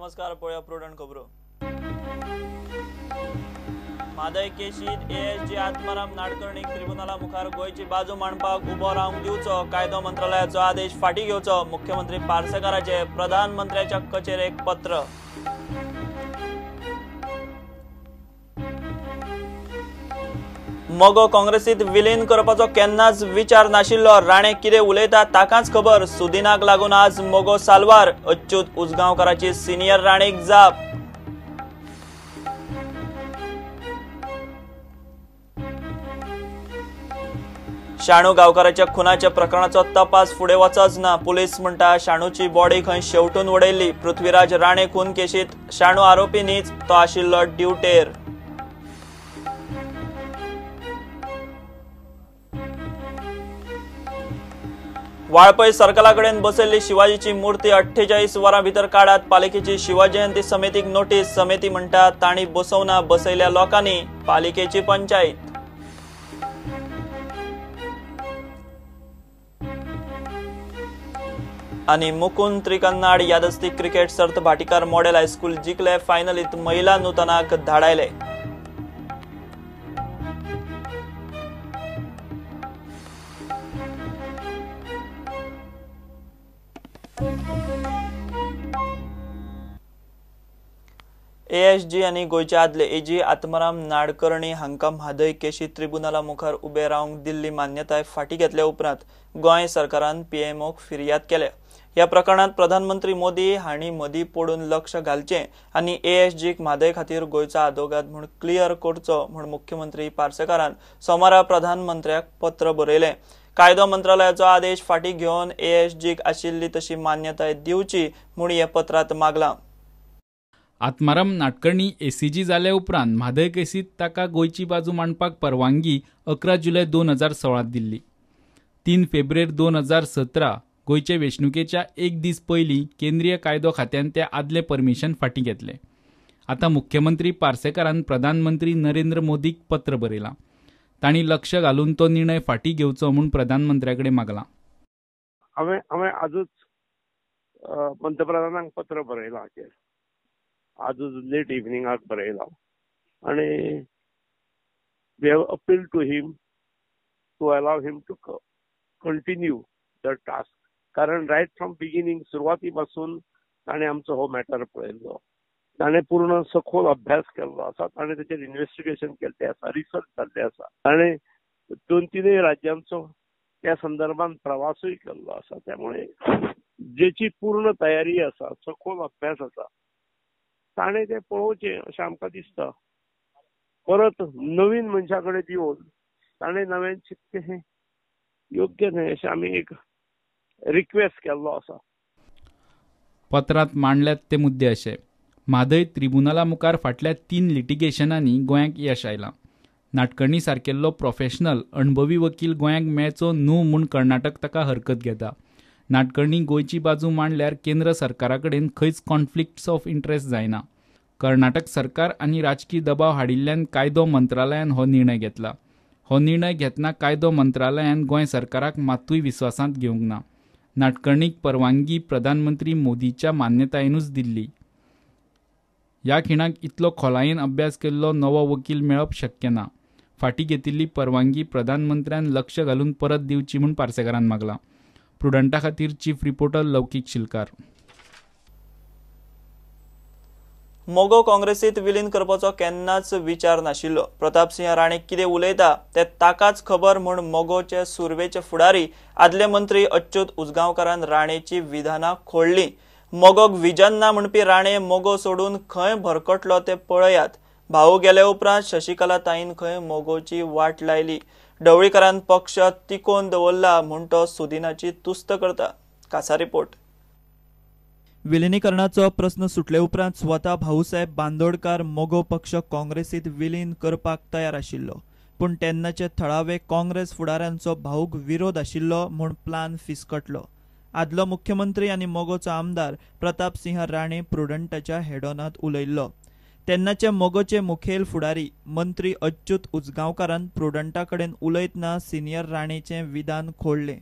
नमस्कार. पळोवया प्रुडंट खबरो. म्हादय केशीत एएसजी आत्माराम नाडकर्णीक त्रिबुनाला मुखार गोंयची बाजू मांडपाक उबो रावंक दिवचो, कायदो मंत्रालयाचो आदेश फाटीं घेवचो, मुख्यमंत्री पार्सेकाराचे प्रधानमंत्र्याच्या कचेरेक पत्र. मगो काँग्रेसीत विलीन करपाचो केन्नाच विचार नाशिल्लो, राणे कितें उलयता ताकाच खबर, सुदिनाक लागून आज मगो साल्वार, अच्युत उजगांवकाराची सिनियर राणेक जाप. शाणू गांवकाराच्या खुनाच्या प्रकरणाचो तपास फुडें वचच ना, पुलीस म्हणटा शाणूची बॉडी खंय शेवटून उडयल्ली, पृथ्वीराज राणे खून केशीत शाणू आरोपी न्हीच, तो आशिल्लो ड्युटेर. वाळपय सर्कला कडेन बसयल्ली शिवाजीची मूर्ती 48 वरां भितर काडात, पालिकेची शिवजयंती समितीक नोटीस, समिती म्हणटा तांणी बसोवना, बसयल्या लोकांनी, पालिकेची पंचायत. आनी मुकुंद त्रिकन्नाड यादस्तीक क्रिकेट सर्त भाटीकार मॉडेल हायस्कूल जिखले, फायनलीत महिला नूतनाक धाडायले. एएसजी आनी गोंयचे आदले एजी आत्माराम नाडकर्णी हांकां म्हादय केशी त्रिबुनाला मुखार उबे रावंक दिल्ली मान्यताय फाटीं घेतल्या उपरांत गोंय सरकारान पीएमओक फिर्याद केल्या. ह्या प्रकरणांत प्रधानमंत्री मोदी हांणी मदीं पडून लक्ष घालचें आनी एएसजीक म्हादय खातीर गोंयचो आदोगाद म्हूण क्लियर करचो म्हूण मुख्यमंत्री पार्सेकारान सोमारा प्रधानमंत्र्याक पत्र बरयलें. कायदो मंत्रालयाचो आदेश फाटीं घेवन एएसजीक आशिल्ली तशी मान्यताय दिवची म्हूण हे पत्रांत मागलां. आत्माराम नाडकर्णी एसीजी जाल्या उपरांत म्हादय केसीत ताका गोंयची बाजू मांडपाक परवानगी 11 जुलय 2016 दिल्ली. 3 फेब्रुवारी 2017 गोंयचे वेंचणुकेच्या एक दीस पयलीं केंद्रीय कायदो खात्यान ते आदलें परमिशन फाटीं घेतलें. आतां मुख्यमंत्री पार्सेकारान प्रधानमंत्री नरेंद्र मोदीक पत्र बरयलां. तांणी लक्ष घालून तो निर्णय फाटीं घेवचो म्हूण प्रधानमंत्र्या कडेन मागलां. हांवें आजूच पंतप्रधानांक पत्र बरयलां, हाचेर आजूच लेट इव्हनिंगाक बरयलां आनी we have appeal to him to allow him to continue the task. कारण रायट फ्रॉम बिगिनींग, सुरवाती पासून ताणें आमचो हो मॅटर पळयल्लो, ताणें पूर्ण सखोल अभ्यास केल्लो आसा, ताणें तेचेर इन्वेस्टिगेशन केल्लें आसा, रिसर्च जाल्लें आसा, ताणें 2-3 राज्यांचो त्या संदर्भात प्रवासूय केल्लो आसा. त्यामुळे जेची पूर्ण तयारी आसा, सखोल अभ्यास आसा, ताणें तें पळोवचें अशें आमकां दिसता. परत नवीन मनशा कडेन दिवन ताणें नवें चिंतचें हें योग्य न्हय अशें आमी एक रिक्वेस्ट केल्लो आसा. पत्रांत मांडल्यात ते मुद्दे अशे: म्हादय त्रिबुनाला मुखार फाटल्या 3 लिटिगेशनांनी गोंयाक यश आयलां. नाडकर्णी सारकेल्लो प्रोफेशनल अणभवी वकील गोंयाक मेळचो न्हू म्हूण कर्नाटक ताका हरकत घेता. नाडकर्णी गोंयची बाजू मांडल्यार केंद्र सरकारा कडेन खंयच कॉन्फ्लिक्ट्स ऑफ इंट्रस्ट जायना. कर्नाटक सरकार आनी राजकी दबाव हाडिल्ल्यान कायदो मंत्रालयान हो निर्णय घेतला. हो निर्णय घेतना कायदो मंत्रालयान गोंय सरकाराक मात्तूय विस्वासांत घेवंक ना. नाडकर्णीक परवानगी प्रधानमंत्री मोदीच्या मान्यतायेनूच दिल्ली. ह्या खिणाक इतलो खोलायेन अभ्यास केल्लो नवो वकील मेळप शक्य ना. फाटीं घेतिल्ली परवानगी प्रधानमंत्र्यान लक्ष घालून परत दिवची म्हूण पार्सेकारान मागलां. प्रुडंटा खातीर चीफ रिपोर्टर लौकीक शिलकार. मगो काँग्रेसीत विलीन करपाचो केन्नाच विचार नाशिल्लो, प्रतापसिंह राणे कितें उलयता तें ताकाच खबर म्हूण मगोचे सुरवेचे फुडारी आदले मंत्री अच्युत उजगांवकारान राणेची विधानां खोडलीं. मगोक विजन ना म्हणपी राणे मगो सोडून खंय भरकटलो तें पळयात. भाऊ गेल्या उपरांत शशिकला ताईन खंय मगोची वाट लायली. ढवळीकारान पक्ष तिकोवन दवरला म्हूण तो सुदिनाची तुस्त करता. खासा रिपोर्ट. विलिनीकरणाचो प्रस्न सुटले उपरांत स्वता भाऊसाहेब बांदोडकार मगो पक्ष काँग्रेसीत विलीन करपाक तयार आशिल्लो, पूण तेन्नाचे थळावे काँग्रेस फुडाऱ्यांचो भाऊक विरोध आशिल्लो म्हूण प्लान फिसकटलो. आदलो मुख्यमंत्री आनी मगोचो आमदार प्रतापसिंह राणे प्रुडंटाच्या हेडोनांत उलयल्लो. तेन्नाचे मगोचे मुखेल फुडारी मंत्री अच्युत उजगांवकारान प्रुडंटा कडेन उलयतना सिनियर राणेचें विधान खोडलें.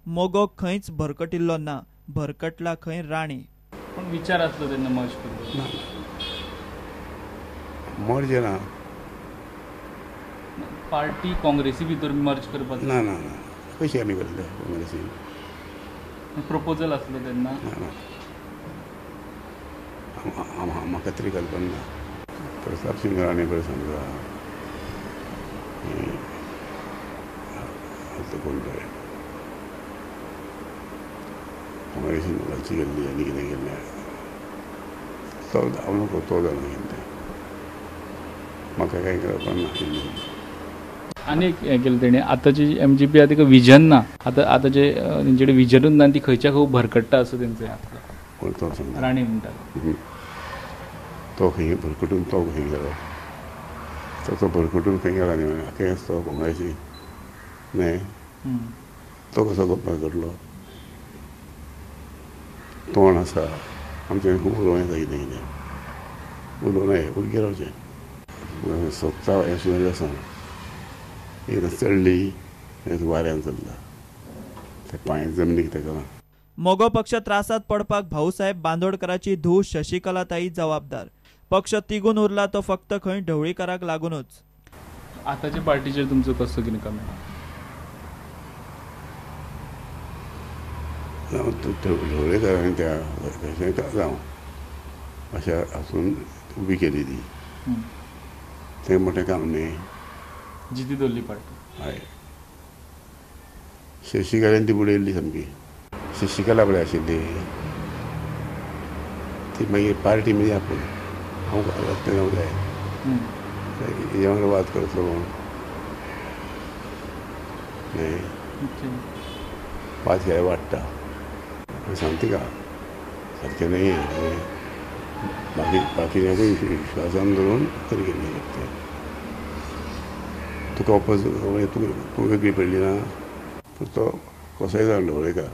मगो खंयच भरकटिल्लो ना, भरकटला खंय राणे. पण विचार आसलो तेन्ना मर्ज करपाचो? ना, मर्ज ना, पार्टी काँग्रेसी भितर मर्ज करपाचो ना ना ना, कशी आमी करतले काँग्रेसी? प्रपोजल आसलो तेन्ना? ना ना, म्हाका तरी कल्पना ना. प्रताप सिंग राणे बरें समजा, आतां कोण बरें काँग्रेसीन वचची गेल्ली आनी कितें केल्लें तो हांव नको, तो जाणा कितें तें, म्हाका कांय कल्पना ना. आनी एक हें केलें तेणें, आतांची एम जी पी आहा तिका विजन ना, आतां आतां जे तेंचे कडेन विजनूच ना, ती खंयच्या खंय भरकट्टा असो तेंचो हें आसलो. कोण तो सांगता? राणे म्हणटा तो खंय भरकटून, तो खंय गेलो, तो भरकटून खंय गेला न्ही, खंय आसतो काँग्रेसी न्हय, तो कसो भरकटलो? तोंड आसा आमचें, खूब उलोवं येता, कितें कितें उलोवं नये, उगीर रावचें. सोदता हें सुद्दां आसा, एकदां चडली वाऱ्यान चल्ला, ते पांय जमनीक तेका. मगो पक्ष त्रासात पडपाक भाऊसाहेब बांदोडकराची धूव शशिकलाताई जबाबदार. पक्ष तिगून उरला तो फक्त खंय ढवळीकाराक लागूनच. आतांच्या पार्टीचेर तुमचो कसो कितें कमेंट? ढवळीकारान त्या जावं अशें आसून उबी केली ती, तें मोठें काम न्ही, जिती दवरली पार्टी. हय, शशिकलान ती बुडयल्ली सामकी. शशिकला पळय आशिल्ली ती मागीर पार्टी म्हणजे आपूण हांव जावंक जाय, हेज्या वांगडा वाद करतलो कोण न्हय, वाद केल्यार वाडटा. सांगता का सारकें न्हय, बाकी बाकीच्यांकूय विश्वासान धरून तरी केल्लें शकता. तुका ऑपोज तूं वेगळी पडली ना, पूण तो कसोय जावन ढवळीकार,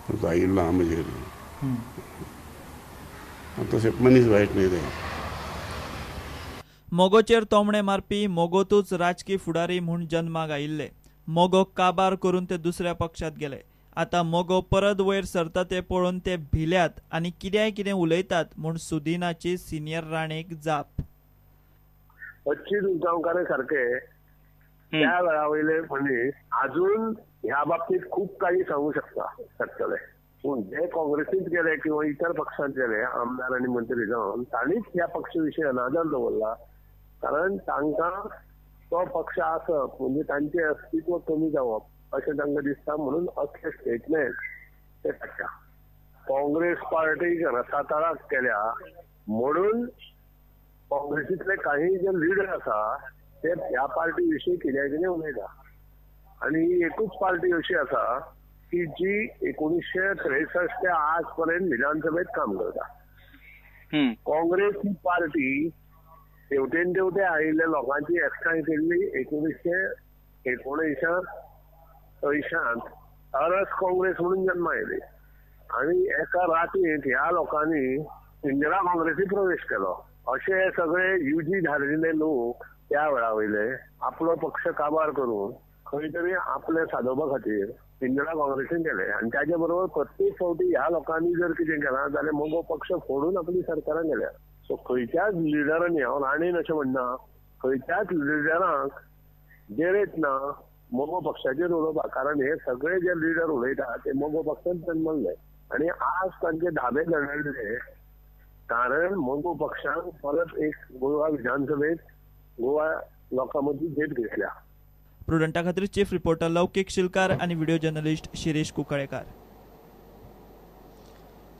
पूण तो आयिल्लो आहा म्हजे कडेन, तशें मनीस वायट न्हय तें. मगोचेर तोमणे मारपी मगोतूच राजकी फुडारी म्हूण जन्माक आयिल्ले. मगो काबार करून ते दुसऱ्या पक्षात गेले. आतां मगो परत वयर सरता ते पळोवन ते भिल्यात आनी कित्याय कितें उलयतात म्हूण सुदिनाची सिनियर राणेक जाप. अच्युत उजगांवकार सारखे त्या वेळा वयले मनीस अजून ह्या बाबतीत खूब काही सांगू शकतले, पूण जे काँग्रेसीत गेले किंवा इतर पक्षांत गेले आमदार आनी मंत्री जावन तांणीच ह्या पक्ष विशीं अनादर दवरला, कारण तांकां तो पक्ष आसप म्हणजे तांचें अस्तित्व कमी जावप अशें तांकां दिसता, म्हणून असले स्टेटमेंट ते काडटा. काँग्रेस पार्टीक रसातळाक केल्या म्हणून काँग्रेसींतले काही जे लिडर आसा ते ह्या पार्टी विशीं कित्याक कितें उलयता. आनी ही एकूच पार्टी अशी आसा की जी 1963 ते आज पर्यंत विधानसभेत काम करता. काँग्रेस ही पार्टी तेवटेन तेवटे आयिल्ल्या लोकांची एकठांय केल्ली 1979 अरस काँग्रेस म्हणून जन्मा आयली आनी एका रातींत ह्या लोकांनी इंदिरा काँग्रेसीत प्रवेश केलो. अशे सगळे युजी धारिल्ले लोक त्या वेळा वयले आपलो पक्ष काबार करून खंय तरी आपले सादोवपा खातीर इंदिरा काँग्रेसीन गेले आनी ताजे बरोबर प्रत्येक फावटी ह्या लोकांनी जर कितें केलां जाल्यार मगो पक्ष फोडून आपली सरकारां गेल्या. सो खंयच्याच लिडरांनी, हांव राणेन अशें म्हणना, खंयच्याच लिडरांक देरेत ना मगो पक्षाचेर उलोवपाक, कारण हे सगळे जे लिडर उलयतात ते मगो पक्षान जन्मल्ले आनी आज तांचे धाबे दणले, कारण मगो पक्षान परत एक गोवा विधानसभेत गोवा लोकां मदीं झेप घेतल्या. प्रुडंटा खातीर चीफ रिपोर्टर लौकीक शिलकार आनी व्हिडिओ जर्नलिस्ट शिरीष कुंकळेकार.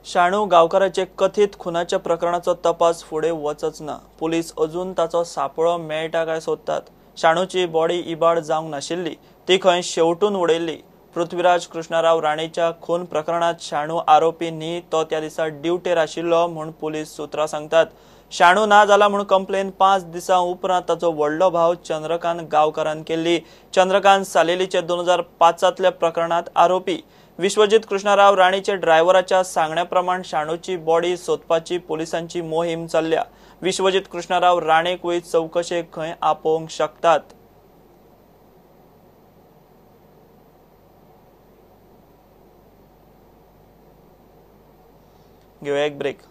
शाणू गांवकाराचे कथीत खुनाच्या प्रकरणाचो तपास फुडें वचच ना. पुलीस अजून ताचो सापळो मेळटा काय सोदतात. शाणूची बॉडी इबाड जावंक नाशिल्ली, ती खंय शेवटून उडयल्ली. पृथ्वीराज कृष्णराव राणेच्या खून प्रकरणात शाणू आरोपी न्ही, तो त्या दिसा ड्युटेर आशिल्लो म्हूण पुलीस सुत्रां सांगतात. शाणू ना जाला म्हूण कंप्लेन 5 दिसां उपरांत ताचो व्हडलो भाव चंद्रकांत गांवकारान केल्ली. चंद्रकांत सालेलीचे 2005 प्रकरणात आरोपी. विश्वजीत कृष्णराव राणेचे ड्रायव्हराच्या सांगण्या प्रमाण शाणूची बॉडी सोदपाची पोलिसांची मोहीम चल्ल्या. विश्वजीत कृष्णराव राणेकूय चवकशेक खंय आपोवंक शकतात. घेवया एक ब्रेक.